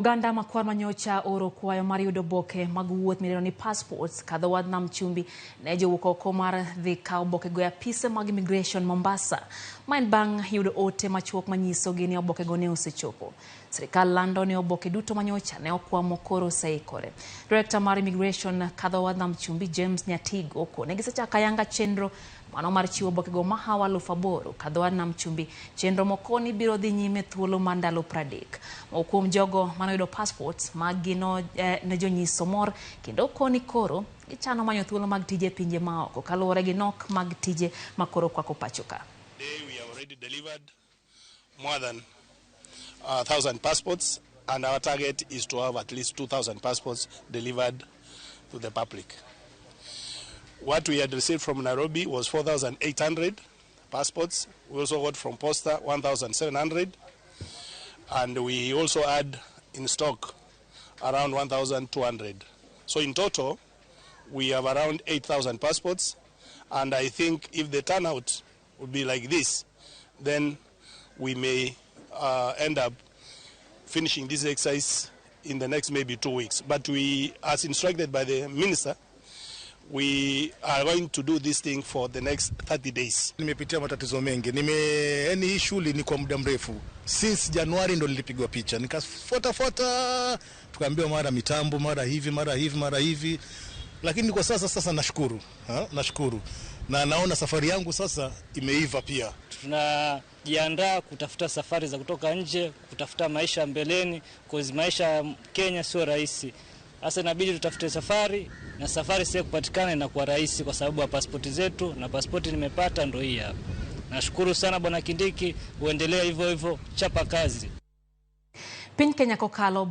Oganda makwar manyocha oro kwayo mar yudo oboke mag wuoth midendo ni passports kadho wadh nam chumbi ne jowuok oko mar dhi kawo obokego e apise mag immigration Mombasa. Ma en bang' yudo ote machuok manyisogi ni obokego ne osechopo. Sirikal lando ni oboke duto manyocha ne okwamo koro oseikore. Director mar immigration kadho wadh nam chumbi James Nyatigo kone gisechako ayanga chenro mano mar chiwo obokego mahawo 8,000 kadho wadh nam chumbi. Chenro mokoni biro dhi nyime thuolo mar ndalo 30. Moko kuom jogo manoyudo passports maggi no, ne jonyiso mor kendo koni koro gichano manyo thuolo mag tije e pinje maoko kaluwore gi nok mag tije makoro kwako pacho ka. Today we have already delivered more than 1,000 passports, and our target is to have at least 2,000 passports delivered to the public. What we had received from Nairobi was 4,800 passports. We also got from Posta 1,700, and we also had in stock around 1,200. So in total, we have around 8,000 passports, and I think if the turnout would be like this, then we may end up finishing this exercise in the next maybe 2 weeks. But we, as instructed by the minister, we are going to do this thing for the next 30 days. Nimepitia matatizo mengi. Yani hii shughuli ni kwa muda mrefu. Since Januari ndo nilipigwa picha. Nikafuata fuata, tukaambiwa mara mitambo, mara hivi, mara hivi, mara hivi. Lakini kwa sasa nashukuru. Ha? Nashukuru. Na naona safari yangu sasa imeiva pia. Tunajiandaa kutafuta safari za kutoka nje, kutafuta maisha mbeleni, cause maisha Kenya sio rahisi. Sasa inabidi tutafute safari, na safari sio kupatikana inakuwa rahisi kwa sababu ya pasipoti zetu, na pasipoti nimepata ndo hii hapa. Nashukuru sana Bwana Kindiki, uendelee hivyo hivyo, chapa kazi. Piny Kenya kokalo